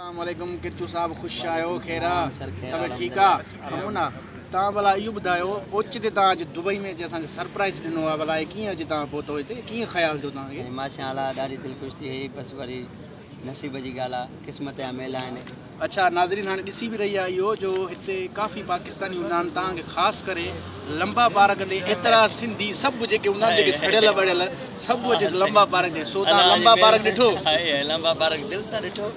السلام عليڪم ڪرچو صاحب خوش آهيو خير آ طبيعت ٺيڪ آ امن آ توهان ڀلا اهو ٻڌايو اوچتي توهان اڄ دبئي ۾ اچي اسان کي سرپرائز ڏنو آ ڀلا ڪيئن اچي توهان پهتو هتي ڪيئن خيال ٿيو توهان کي. ماشاء الله ڏاڍي دل خوش ٿي وئي بس وري نصيب جي ڳالهه آ قسمت جا ميلا آهن. اڇا ناظرين هاڻي ڏسي به رهي آهيو جو هتي ڪافي پاڪستاني هوندا آهن توهان کي خاص ڪري لمبا پارڪ تي ايترا سنڌي سڀ جيڪي هوندا آهن جيڪي سڙيل وڙيل سڀ اچي لمبا پارڪ تي سو توهان لمبا پارڪ ڏٺو؟ لمبا پارڪ دل سان ڏٺو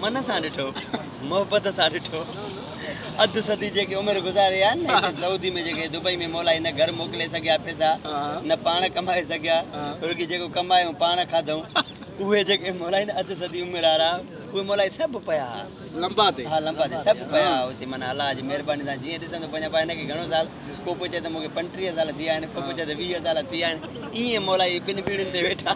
من سان ڏٺو محبت سان ڏٺو اڌ صدي جيڪي عمر گذاري آهي نه هتي سعودي ۾ جيڪي دبئي ۾ مولائي نه گهر موڪلي سگهيا پئسا نه پاڻ ڪمائي سگهيا رڳي جيڪو ڪمايو پاڻ کاڌئون اهي جيڪي مولائي نه اڌ صدي عمر وارا اهي مولائي سڀ پيا ها لمبا تي ها لمبا تي سڀ پيا ها اتي معنيٰ الله جي مهرباني سان جيئن ڏسندو پنهنجا پاڻ هن کي گهڻو سال ڪو پيو چئي ته مون کي 35 سال ٿي ويا آهن ڪو پيو چئي ته 20 سال ٿي ويا آهن ائين مولائي ٻن ٻيڙين تي ويٺا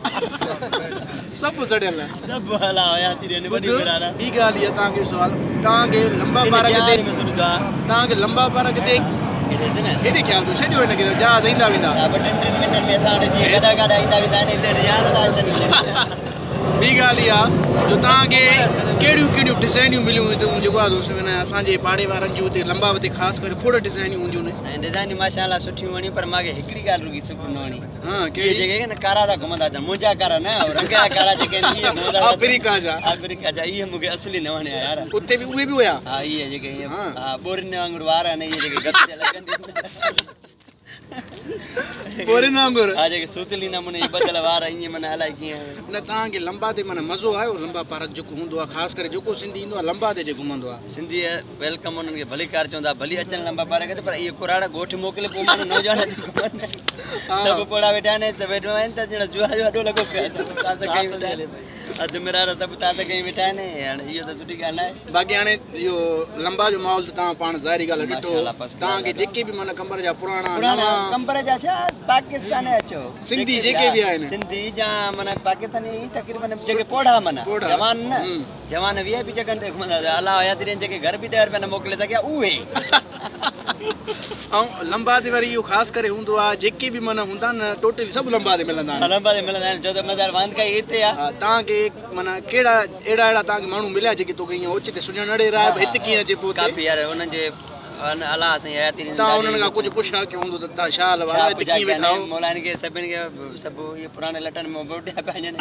سڀ سڙيل سڀ هلا هيا ٿي رهن وڏي عمر وارا ٻي ڳالهه اها توهان کي سوال توهان کي لمبا پارڪ تي توهان کي لمبا پارڪ تي هيڏي خيال ڪيو ڇڏيو هن کي جهاز ايندا ويندا ٻه ٽن ٽن منٽن ۾ اسان وٽ جيئن گڏا گاڏا ايندا ويندا آهن هتي رياض ٿا اچن ٻي ڳالهه اها جو توهان کي ڪهڙيون ڪهڙيون ڊزائنيون مليون هتي جيڪو آهي دوست معنيٰ اسان جي پاڙي وارن جون هتي لمبا وتي خاص ڪري کوڙ ڊزائنيون هونديون آهن. سائين ڊزائنيون ماشاء الله سٺيون وڻيون پر مان کي هڪڙي ڳالهه رڳي سٺي نه وڻي ها ڪهڙي جيڪي نه ڪارا ٿا گهمندا اچن منهنجا ڪارا نه رنگ جا ڪارا جيڪي آهن اهي گهمندا آفريڪا جا آفريڪا جا اهي مون کي اصلي نه وڻيا يار اتي به اهي به هيا ها اهي جيڪي ها ٻورين وانگر وار آهن اهي جيڪي گت تي لڳن ٻورين وانگر ها جيڪي سوتلي نموني جي ٻڌل وار ائين معنيٰ الائي ڪيئن نه توهان کي لمبا تي معنيٰ مزو آيو لمبا پارڪ جيڪو هوندو آهي خاص ڪري جيڪو سنڌي ايندو آهي لمبا تي اچي گهمندو آهي سنڌي welcome انهن کي ڀليڪار چوندا ڀلي اچن لمبا پارڪ تي پر اهي ڪراڙا ڳوٺ موڪلي پوء ماڻهو نوجوان اچي گهمن سڀ پوڙها ويٺا آهن ويٺا آهن ته ڄڻ جوا جو اڏو لڳو پيو آهي تاس کائي ويٺا آهن اڌ مرارا سڀ تاس کائي ويٺا آهن هاڻي اهو ته سٺي ڳالهه ناهي باقي هاڻي اهو لمبا جو ماحول ته توهان پاڻ ظاهري ڳالهه ڏٺو توهان کي جيڪي به معنيٰ قمبر جا پراڻا پراڻا قمبر جا ڇا پاڪستان اچو سنڌي جيڪي به آهن سنڌي جا معنيٰ پاڪستاني تقريبن جيڪي پوڙها معنيٰ جوان نه جوان وي آء پي جڳهن تي گهمندا هيا الله حياتي ڏين جيڪي گهر به 10 رپيا نه موڪلي سگهيا اهي. ۽ لمبا تي وري اهو خاص ڪري هوندو آ جيڪي به معنيٰ هوندا آهن نه ٽوٽلي سڀ لمبا تي ملندا آهن. لمبا تي ملندا آهن ڇو ته مزار واندڪائي هتي آ. توهان کي معنيٰ ڪهڙا اهڙا اهڙا توهان کي ماڻهو مليا جيڪي توکي ائين اوچتي سڃاڻ اڙي راهب هت ڪيئن اچي پهتي. ڪافي يار انهن جي الله سائين حياتي ڏين توهان انهن کان ڪجهه پڇا ڪيو هوندو ته توهان ڇا حال احوال آ هتي ڪيئن ويٺا آهيو. مولائن کي سڀن کي سڀ اهي پراڻي لٽن ۾ ٻوٽيا پيا وڃن.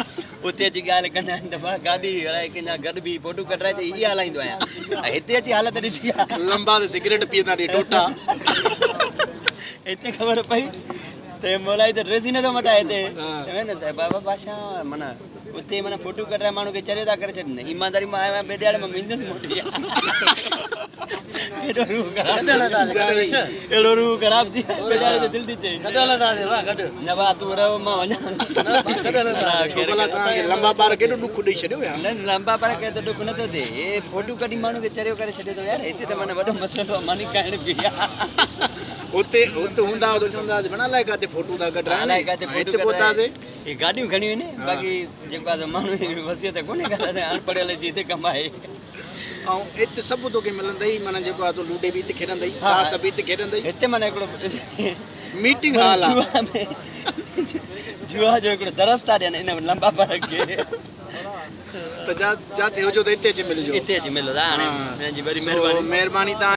اتي اچي ڳالهه ڪندا آهن ته ڀاء گاڏي هلائي ڪنهن جا گڏ بيهي فوٽو ڪڍرائي چئي هي هلائيندو آهيان ۽ هتي اچي حالت ڏٺي آهي. لمبا ته سگريٽ پيئندا ڏي ٽوٽا. هتي خبر پئي ته مولائي ته ڊريس ئي نٿو مٽائي هتي چوي نه ته بابا بادشاهه معنيٰ اتي معنيٰ فوٽو ڪڍرائي ماڻهو کي چريو ٿا ڪري ڇڏين ايمانداري مان آيو آهيان ٻئي ڏهاڙي مان ويندس موٽي ايڏو روح خراب اهڙو روح خراب ٿي ويو ٻئي ڏهاڙي ته دل ٿي چئي گڏ هلنداسين ڀاء گڏ نه ڀاء تون رهو مان وڃان گڏ هلنداسين ڇو ڀلا توهان کي لمبا پار ڪيڏو ڏک ڏئي ڇڏيو يار نه لمبا پار ڪي ته ڏک نٿو ٿئي هي فوٽو ڪڍي ماڻهو کي چريو ڪري ڇڏيو اٿو يار هتي ته معنيٰ وڏو مسئلو آهي ماني کائڻ به اتي اتي هوندا هئا ته چوندا هئا ڀيڻا الائي ڪاٿي فوٽو ٿا ڪڍرائن الائي ڪاٿي فوٽو هتي پهتاسين هي گاڏيون گهڻيون آهن باقي جيڪو آهي سو ماڻهو جي وصيت ڪونهي ڪا اڻ پڙهيل جي هتي ڪم آهي ۽ ات سڀ توکي ملندئي معنيٰ جيڪو آ تو لوڊي به ات کيڏندئي تاس به ات کيڏندئي هتي معنيٰ هڪڙو ميٽنگ هال آ جوا جو هڪڙو درس ٿا ڏين ان لمبا پر کي ته جا جاتي هجو ته اتي اچي ملجو اتي اچي ملو ها هاڻي منهنجي وڏي مهرباني مهرباني تان.